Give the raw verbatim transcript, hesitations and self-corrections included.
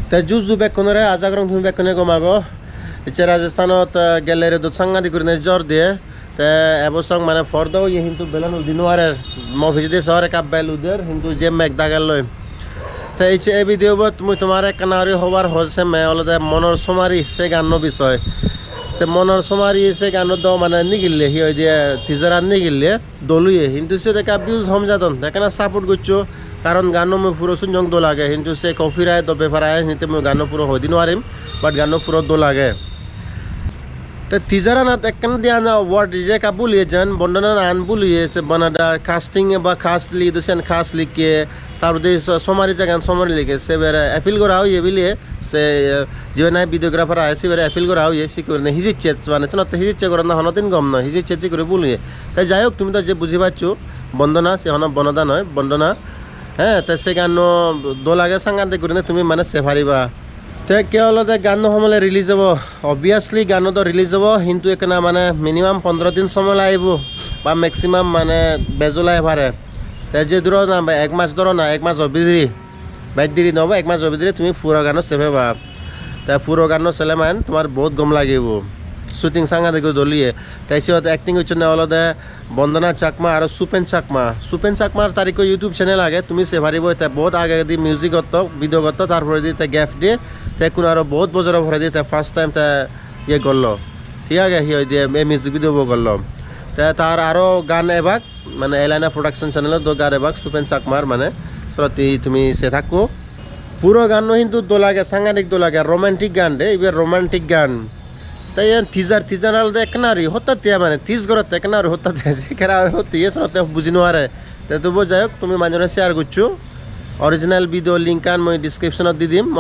Te ju ju bekkunore, aja gorong tumi bekkune gom ago. Icche Rajasthanot, eh, gelle redot sangadik gurine jor diye. Te ebo song mane por do oye, hintu belan udi no parer. Mo pijedi sor ekka bel uder, hintu je meg dagelloi. Te icche ei video bot mui tomare ekkana guri hobar hor, se me olode Monor Somari se ganno bisoy. Se Monor Somari se ganno do mane nigille, hi hoide, teaser-an nigille. Dol oye, hintu siyot ekka views hom jadon, te ekkena support goccho, karon ganno mui puro sunyong, dol age, hintu se copyright do bepar age, hintu mui ganno puro hoi di no parim, but ganno puro dol age. Te teaser-anot ekkan diyan word je ekka bul oye, jen Bondona nan bul oye, se Bonada casting ba cast li do, siyan cast likke, tar poredi so-, Somari jagan Somari likke, se bere appeal gora oye bile, se, eh, jibe nahi videographer age, se bere appeal gora oye, sikke gurinei hijicche, mane senotte hijicche gorana hono din gom noi, hijicche sikke guri bul oye. Te jai hok, tumi do je buji paccho, Bondona, se hono Bonoda noi, Bondona. He, te se ganno dol age, sangadik gurinei tumi mane sei pariba. Te ikke olode ganno homole release obo? Obviously ganno do release obo, hintu ekkena mane minimum pondro din somoy lagibo, ba maximum mane bejo lagi pare. Te je dhoro na, ba ek mas dhoro na, ek majo bidire, bej deri no obo, ek majo bidire tumi puro ganno sei peba. Te puro ganno sele mane tomar bahut gom lagibo. Shooting sangadik guri dol oye. Te siyot acting gocchonne olode Bondona Chakma aro Supen Chakma. Supen Chakmar tar ikko YouTube channel age, tumi sei pariba. Te bahut agedi music gotto, video gotto, tar poredi te gap diye. Te ikkunu aro bahut bojoro poredi te first time te iye gollo. Thik age, hi hoide, ei music video bo gollo. Te tar aro gan ebak, mane Elena Production channel-ot do gan ebak, Supen Chakmar, mane, senotte tumi sei thakko. Puro ganno hintu dol age, sangadik dol age, romantic gan de, ibe romantic gan. Te iyen teaser, teaser olode ekkena guri hotta diye, mane tease gorotte ekkena guri hotta diye, ekkena guri hotta diye, senotte buji no pare. Te tubo jai hok, tumi manjore share goccho. Original video link-an mui description-ot di dim.